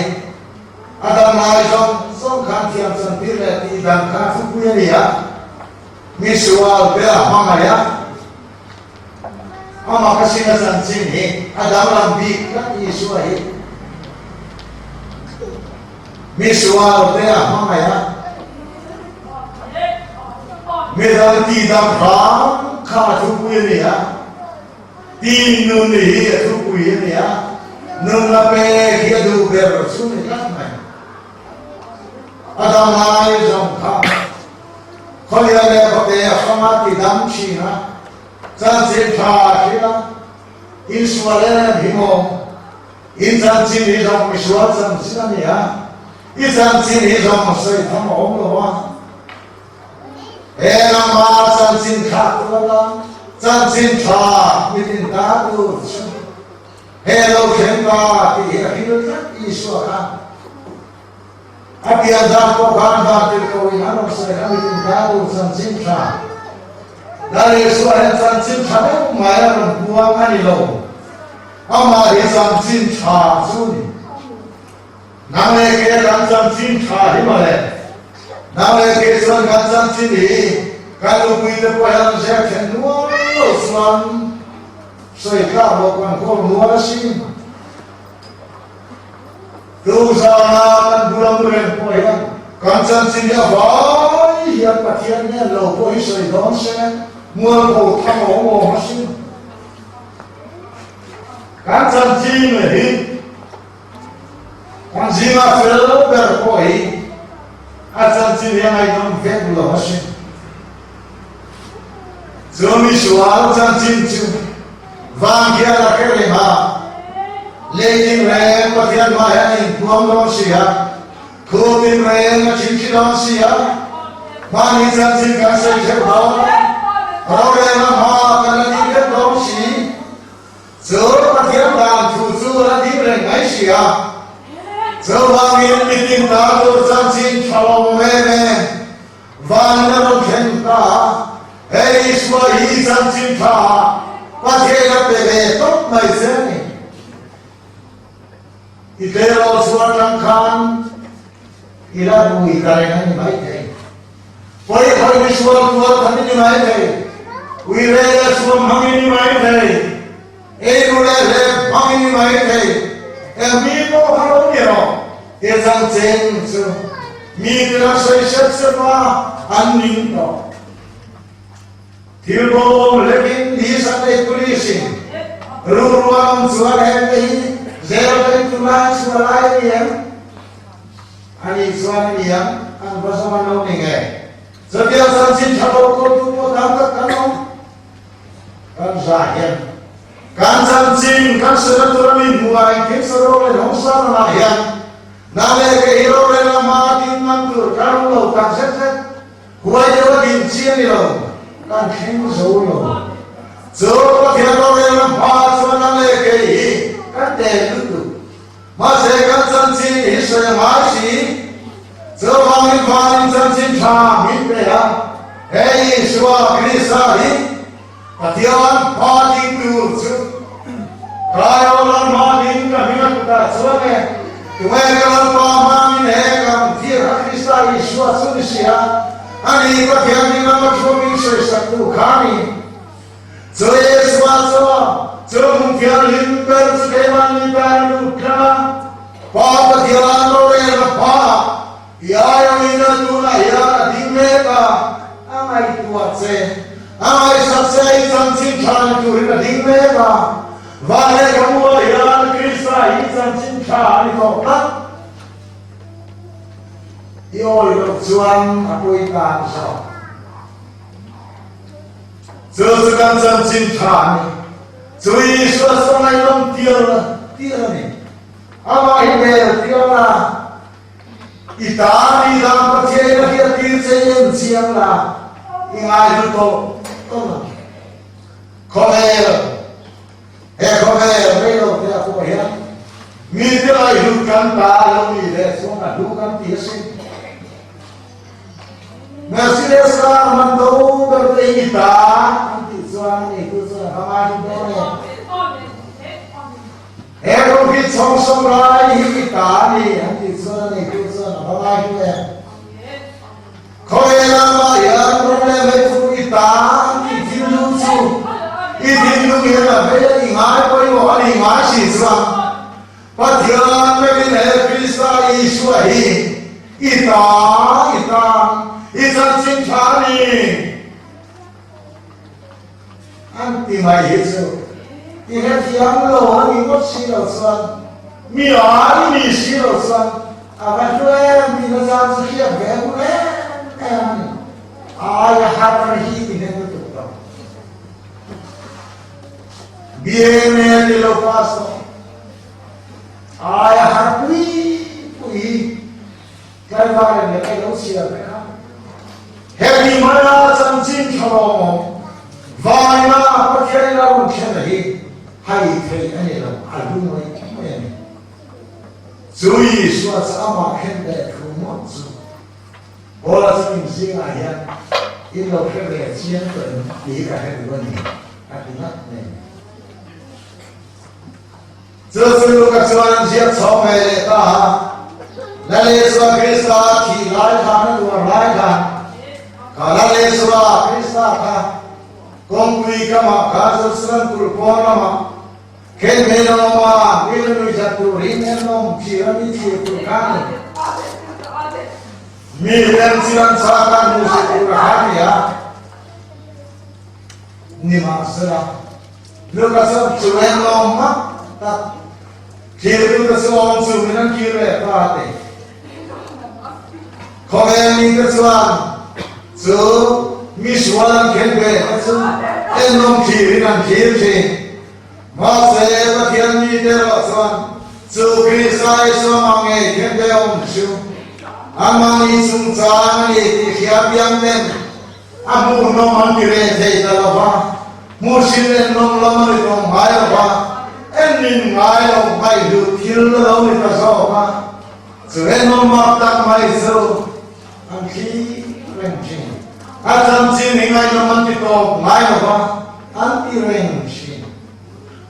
a dam lai zawng zawng khan thiam chantir leh tih dan kha thupui a ni a, mi sual te a hmangaih a, amah ka sim a chanchin hi a danglam bik tlat Isua hi. Mi sual te a hmangaih a, mi dang tih dang hram kha a thupui a ni a, tin nun hi a thupui a ni a, nunna pek hi a duh ber chu ni tlat mai. A dam lai zawng kha khawlian leh khawte a fanga ti dam thin a, chanchin tha a hrilh a, insual em hi maw? I chanchin hi zawng misual chanchin a ni a, i chanchin hi zawng sawi tham a awm lo a. He lama chanchin tha tur a la, chanchin tha mitin ta tur chu he lo thleng ta tih hi a hil tlat Isua khan. A pian zan pawh khan vantirhkoh in an rawn sawi kha mitin ta tur chanchin tha. Lal Isua hian chanchin tha deuh mai a rawn puang a ni lo. Amah hi chanchin tha chu ni. Nang leh ke kan chanchin tha hi mawle. Nang leh ke chuan kan chanchin hi kan nupui te pawh hian zir then nual lo chuan sawi tlak loh kan kawl nual asin. Tuzana kan bula mu reng pawh hian kan chanchin hi a vai hian Pathian nen lo pawh hi sawi dawn se mualpho tham a awm awm asin. Kan chanchin hi kan zinga fel ber pawh hi a chanchin hi a ngaihnawm vek lo asin. Chu misual chanchin chu vang hian a hre reng a, lei tinreng Pathian hmai hian a inpuang dawn si a, thu tinreng a chhimchhi dawn si a, mahni chanchin kan sawi theuh dawn, rorelna hma kan la ding vek dawn si. Chu Pathian dan thu chu a la ding reng mai si a, chuvangin mitin ta tur chanchin tha lo em em. Van na rawn thleng ta a, hei Isua hi chanchin tha ah Pathian a pe ve tawp mai che a ni. I tleirawl chhuah atang khan i la rui ta reng a ni mai thei. Pawi hawi misual tuar khat i ni mai thei. Ui re leh suam hmang i ni mai thei. Eiru leh hlep hmang i ni mai thei. Eng mi pawh kha lo ni rawh. He chanchin chu mi te la sawi sep sep a, an ning tawh. Thil bawm hlekin Nissan leh Police in rukru an awm chuan hengte hi zel reng tur lai chhuah lai a ni em? A nih chuan a ni ang, an va zawm an lo ni nge? Chutia chanchin tha lo kawltu pawh tam tak kan awm. Kan za hian kan chanchin kan sena tur ami hmuh engkim sa rorel hawng sa ramah hian na leh ke hi rorel lama ding ngam tur kan awm lo tak zet zet. Huai deuha din chi a ni lo, kan thleng zo lo. Chu Pathian rorel lam hma chuan na leh ke hi kan tel lutuk. Mahse kan chanchin hi sawi a ngai si. Chuvangin vanin chanchin tha min pe a, hei Isua Krista hi Pathian hma ding tur chu Kaiawlan hma ding ka hming a kutah chuan e, tunge ka Lalpa hma min he kam thir a Krista Isua chu ni si a, ani Pathian ding lama thu min sawisaktu kha a ni. Chu Isua chuan chu hmun thianghlim ber chu keimahni tan a lut tlang a, Pa Pathian rorelna hmaah i aiawina tunah hian a ding mek a, a ngaihtuah che. A ngaihsak che i chanchin tha ni turin a ding mek a, van leh ka mual hian Krista hi chanchin tha a ni tawh tlat. I awi loh chuan a pawi ta a ni zawk. Chu chu kan chanchin tha a ni. Chu Isua chu ngaihnawm tial tial a ni. Amah hi hmel tial a, i ta ni dang Pathian a hriat tir che i en chiang la, i ngaihlu tawh tawh ang. Khawvel, he khawvel rei lo te a pawh hian mite ngaihhlut kan ta lo ni leh chuan a hlu kan ti asin. Mercedes car man do ber te hi ta an tih chuan a neitu chuan a va ngai hlim dawn em? He rawng hi chhawng sawm lai hi i ta a ni an tih chuan a neitu chuan a va ngai hlim em? Khawvel lamah hian rawng leh hmeichhu i ta an tih thinlung chu i thinlung hian a vei a ni ngai pawimawh a ni ngai si chuan Pathian meuhin he Krista Isua hi i ta i tan i chanchin tha a ni an ti mai hi chu i hrethiam lo a ni ngawt si lo chuan mi ai ni si lo chuan a va hlu em tih na zan chu hriat ve hun em em a ni. A aia har hi i hnem lutuk lo. BMA ni lo pass tawh. Aia har pui pui hi tlaivar in leh kai lo chhiar vek a. Hemi maia chanchin tha lawmawm vaina Pathian in a rawn thlen hi hai theih a ni lo, a hlu mai mai a ni. Chu Isua chu amah khen leh thu ngawt chu Paula chu in zingah hian in lo hre ve chiang tawh em tih hi ka hre duh a ni, a ti ngat mai. Chu chu Luka chuan an ziak chhawng ve leh ta a, Lal Isua Krista thih lai khan a luar lai khan, kha Lal Isua Krista kha kawngpui kamah kha Jerusalem kulh pawn lamah khen hmel a awm a, rilru nuihzat turin ennawm thlir a mi thlir tur kha a ni. Mi ten chian chak a hmuhsit tur a kha a ni a, nimahsela, Luka chuan chu ennawm mak tak thirtute chu awm chungin an kir leh ta a ti. Khawvel mite chuan chu mi sual an khen ve kha chu ennawm thirin an thlir thin. Mahse, Pathian mite erawh chuan chu Krista Isua mah ngei khen ve awm chu anmahni chungchang a ni tih hria piang ten A hmuhnawm an ti reh thei ta lo va, hmuhsin ennawm lam a ni tawh ngai lo va, ennin ngai lo ngaihhlut thil la lo ni ta zawk a, chu ennawm mak tak mai chu an thlir reng thin. A chanchin hi ngaihnawm an ti tawp ngai lo va, an ti reng thin,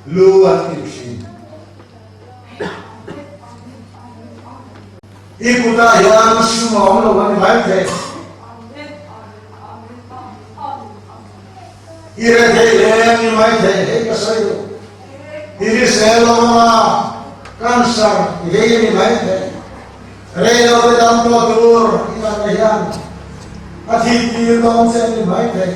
lu an ti thin. I kutah hian sum a awm lo a ni mai thei. I rethei hle a ni mai thei, hei ka sawi duh. I hrisel lo anga cancer i vei a ni mai thei. Rei lo te dam tawh tur i natna hian a thih tir dawn che a ni mai thei.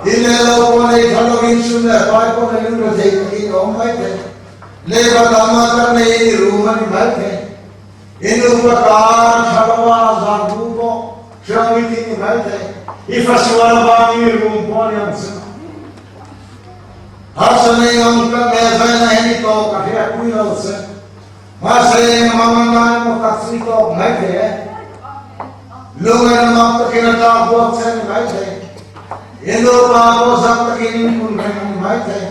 I leh lo pawh nei tha lovin sum leh pai pawh nei lung rethei takin i awm mai thei. Lehkha tam a ka nei i rum a ni mai thei. I nupa tan tha lo a zan ru pawh hriang i tih ni mai thei. I fa sual avangin i rum pawh a ni ang chu. Harsa nei ngam ka nge zaina hian i tawk a hriat pui lo che. Mahse engmang a ngai emaw tak chu i tawk mai thei e. Lungain a mak takin a tlak buak che a ni mai thei. I nupa pawh zak takin in kun reng a ni mai thei.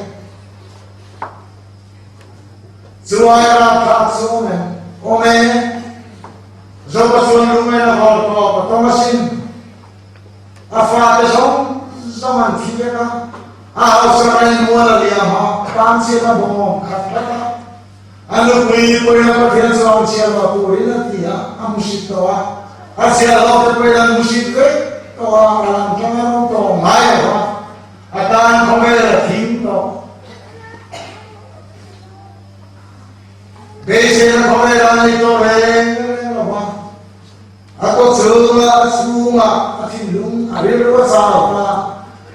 Chuai rapthlak chu awm em? Awm e. Zopa chuan lungain a hawl tawp a tawng asin. A fate zawng zawng an thi vek a, a hausa reng mual a liam a, tan chiat a bawngawm khat tlat a. A nupui pawhin a Pathian chu ang chhiar lo turin a ti a, a hmusit tawh a. A chhiar ho te pawhin an hmusit vek tawh a, a lam tang a rawn tawng ngai lo va. A tan khawvel a thim tawh. Beiseina khawvel a nei tawh reng reng lo va. A kaw chhunga a chhunga a thinlung a rilru a chau ta.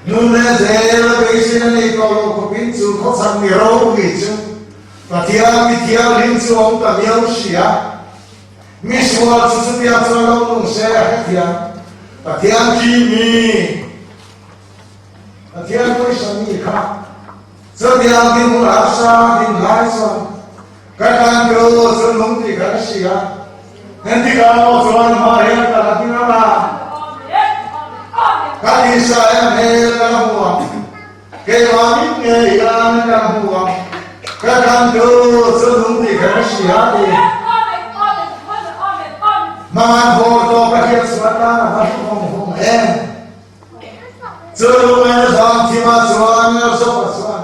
Nun leh en zel a beiseina nei tawh lo khawpin chu khawchhak mi ropui chu Pathian mi thianghlim chu awm ta viau si a. Mi sual chu chutia chuan lo nung se a hrethiam. Pathian thi mi Pathian pawisa mi kha chutiang dinhmun harsa din lai chuan ka tan tu chu nung tih kha ka hria. Engtikah maw chuan hma hian ka la ding ang a, ka tisa hian hmel ka la hmu ang, keimah mit ngei hian ka la hmu ang, ka tan tu chu nung tih kha ka hria ti. Hmangaih haw tawh ka hriat chhuah tan a va hlauhawm hawm em. Chu lungaina zam thimah chuan Lalzawka chuan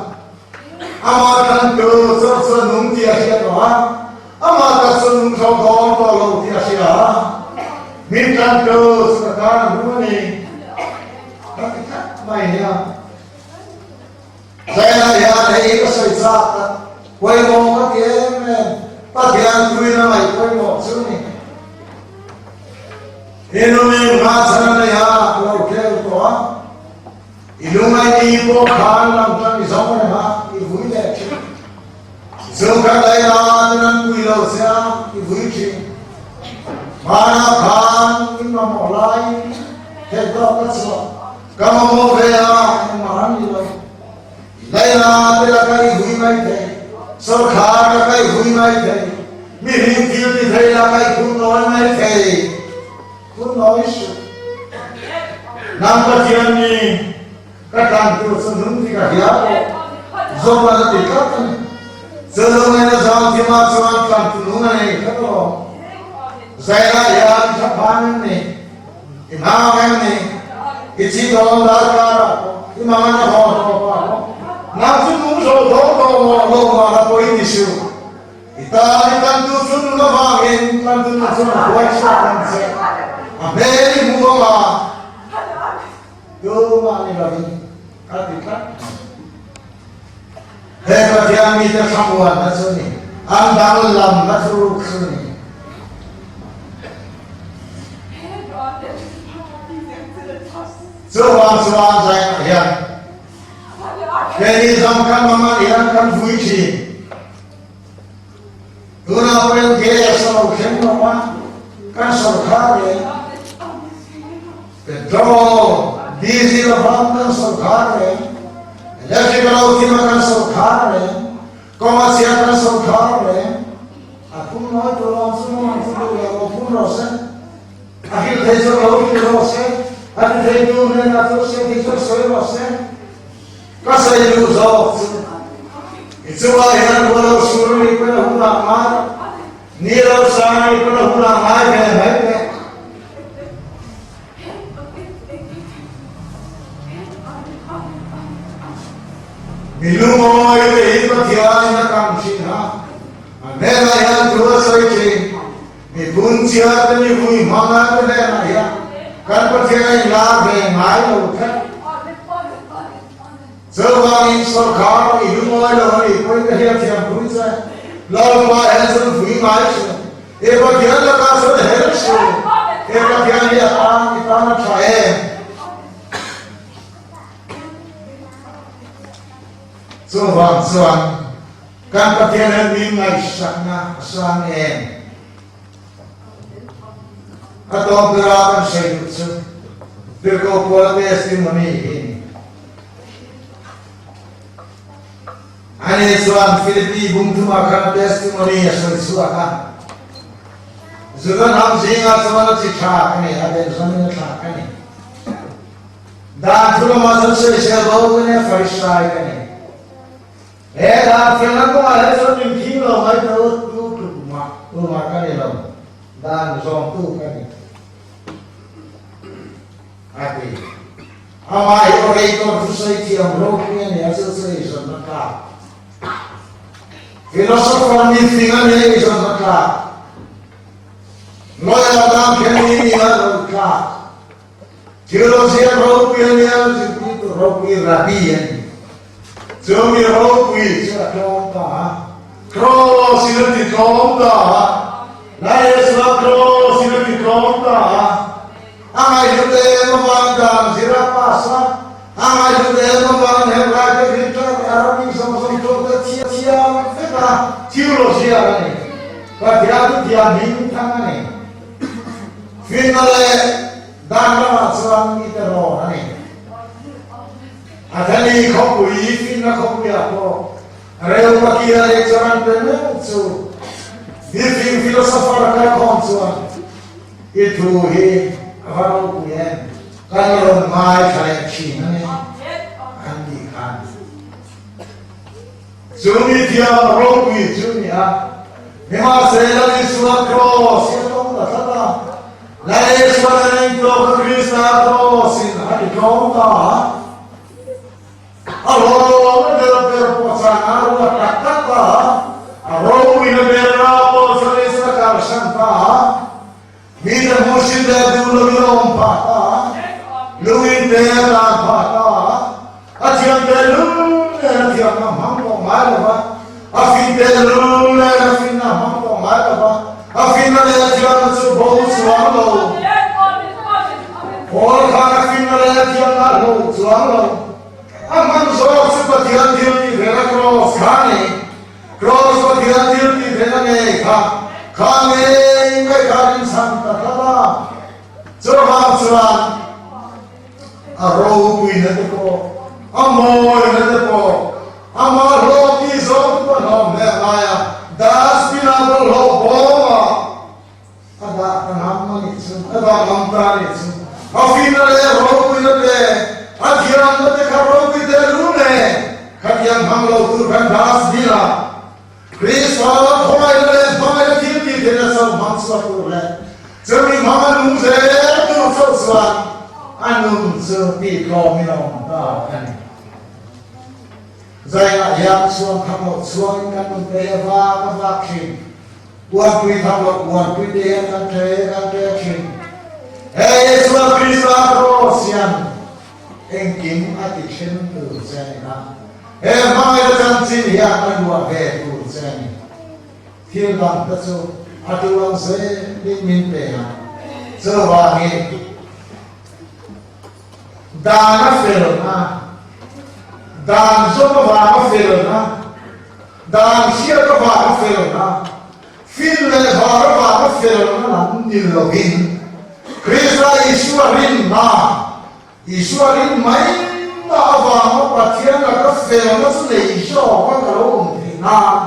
amah tlantu chawr chu a nung tih a hriat lo a, amah tak chu nung tho dawn tawh lo tih a hria a, min tlantu chu ka tan a hmu a ni ka ti tlat mai nia. Zainah hian hei ka sawi chak tak, pawimawh ka ti em em, Pathian tuina ngaih pawimawh chu ni. I numin nghahchhan a nei a, a lo khel tawh a. I lungaini pawh khan lam tan i zawng reng a, i vui leh thin. Chungkhat laila ten an pui lo che a, i vui thin. Hmanah khan in mamawh laiin theih tawk ka chhuah. Ka mamawh ve a, engmah an ni lo. Laila te laka i vui mai thei, sawrkhar laka i vui mai thei, mihring thil ti thei laka i phun nawi mai thei. Phun nawi suh. Nang Pathian mi ka tlan tur chu nung ti ka hria pawh zawm a la ti tlat a ni. Chu lungaina zau thimah chuan tlan tu nung a nei tlat alawm. Zailah hian thlaphan em ni? I hmang em ni? I chi dawn darkar ah pawh, i mangan a haw tawp ah pawh, nang chu nung zo dawn tawh maw lo mah la pawh i ti suh. I tan i tantu chu nun avangin tantu nun chuan a huai chhuak ang che. A hmel i hmu ang a, tumah ni lovin ka ti tlat mai. He Pathian mite thlamuanna chu ni, an danglamna thuruk chu ni. Chuvang chuan zainah hian keini zawng kan mama hian kan vui thin. Tunah pawhin gas a lo thleng lo a, kan sawrkhar reng. Petrol, diesel a hmang kan sawrkhar reng, electric a lo thim a kan sawrkhar reng, kawng a chhia kan sawrkhar reng, a phun nawi tur awm chu maw an chu duh lo lo phun rawh se, a hrilh thei chu lo hrilh rawh se, a ti thei tu hnenah chu hriat thei chu sawi rawh se, ka sawi duh zawk chu i chungah hian ruah lo sur ni pawn a hunah ngai, ni lo sang ni pawn a hunah ngai ve mai teh. Mi lungawi te hi Pathianin a kam thin a, a hnenah hian thu a sawi thin. Mi phunchia te, mi vui hmanga te hnenah hian kan Pathian a inlar ve ngai lo tlat. Chuvangin sawrkhar i lungawi lo a nih pawhin ka hriatthiam pui che. Lalpa hian chuan vui ngai suh. He Pathian lakah chuan her suh. He Pathian hi a tan i tan a tha em? Chuvang chuan kan Pathian hian min ngaihsakna a sang em? A tawp bera kan sawi duh chu Tirhkoh Paula testimony hi a ni. Ani chuan Philippi bung thumah khan testimony a sawi chhuak a, Juda hnam zingah chuan a chi tha ka ni, a Benjamin a thlah ka ni. Dan thu lamah chuan sawisel bo ka ni a, Farisai ka ni. He dan thiamna kawngah hian chuan min khing lo mai tu tu tluk mah tumah ka ni lo, dan zawmtu ka ni. A ti. Amah hi orator thusawi thiam ropui a ni a, chu chu eizawnna tlak. Philosopher mi fing a ni a, eizawnna tlak. Lawyer tan khen mi ni a, ro tlak. Theologian ropui a ni a, zirtirtu ropui rabbi a ni. Chu mi ropui chu a tlawm ta a, Kraws in a ti tlawm ta a, Laiesua kraws in a ti tlawm ta a. A ngaihhlut em avang dan zir a pass a, a ngaihhlut em Pathian chu thiam hming thang a ni. Finna leh dan lamah chuan mite rawn a ni. Atheni khawpui, finna khawpuiah pawh Reupakia leh Charan te meuh chu mifing philosopher kalkhawm chuan i thu hi a va ropui em, kan rawn ngaithla leh thin a ni an tih khan. Chu mi thiam ropui chu ni a, nimahse Lal Isua Kraws hi a tawng ta tlat a, Lal Isua a engtawk a Krista Kraws in a ti tlawm ta a, a hlawm a ber ber pawh chuan a ruat tak tak ta a, a ropui na ber na pawh chuan Isua karsan ta a, mite hmuhsit leh duh lo in a awm phah ta a, lungin te a tan phah ta a, a thiam te lul nen a thiamna hmang tawh ngai lo va, a fin te lul nen a finna hmang tawh ngai lo va, a finna leh a thiamna chu bo chuang lo. Paul khan a finna leh a thiamna a hloh chuang lo. A hman zawk chu Pathian thil tih vela kraws kha a ni. Kraws Pathian thil tih vela ngei kha, kha ngei mai kha rinchhan ta tlat a. Chuvang chuan a ropuina te pawh, a mawina te pawh, amah hlawh tih zawng te pawh a hlawm hle lai a, dustbin ah bawlhhlawh bawm ah a dah ta ngam a nih chu, a dah ngam ta a nih chu. A fina leh ropuina te, a thiamna te kha ropui teh lu nen, khatiang hmang lo tur khan dustbin ah Krista khawngaihna leh hmangaihna thil tih theihna chauh hmang chhuak tur leh chumi hmanga nung zel tur chauh chuan a nun chu tih tlawmin a awm ta a ni. Zainah hian chhuang tham loh chhuangin kan nun te hi a vak a vak thin. Uanpui tham loh uanpui te hian kan ṭe kan ṭe thin. He Isua Krista kraws hian Engkim a ti then tur che a ni a, he hmangaihna chanchin hian a luah ve tur che a ni. Thil dang te chu a tu ang zelin min pe a, chuvangin dan a felna, dan zawm avanga felna, dan hriat avanga felna, fin leh var avanga felna lam ni lovin Krista Isua rinna, Isua rin mai na avanga Pathian laka felna chu nei zawk a ka lo awm theih nan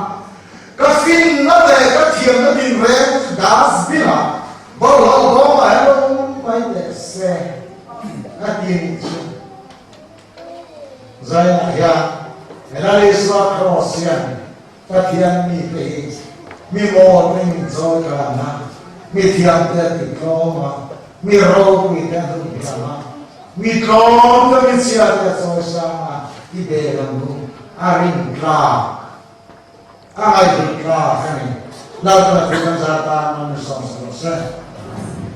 ka finna leh ka thiamna din reng chu dustbin ah bawlhhlawh bawm ah hian lo awm mai teh se ka ti nih chu. Zainah hian Lal Isua Kraws hian Pathian mite hi mi mawl te min chawi kan a, mi thiam te a ti tlawm a, mi ropui te a hlut thiam a, mi tlawm te mi chhia te a chawi sang a, i bel ang u, a rin tlak, a ngaihhlut tlak a ni. Lalpa thu kan zar tan man mi sawm sa rawh se.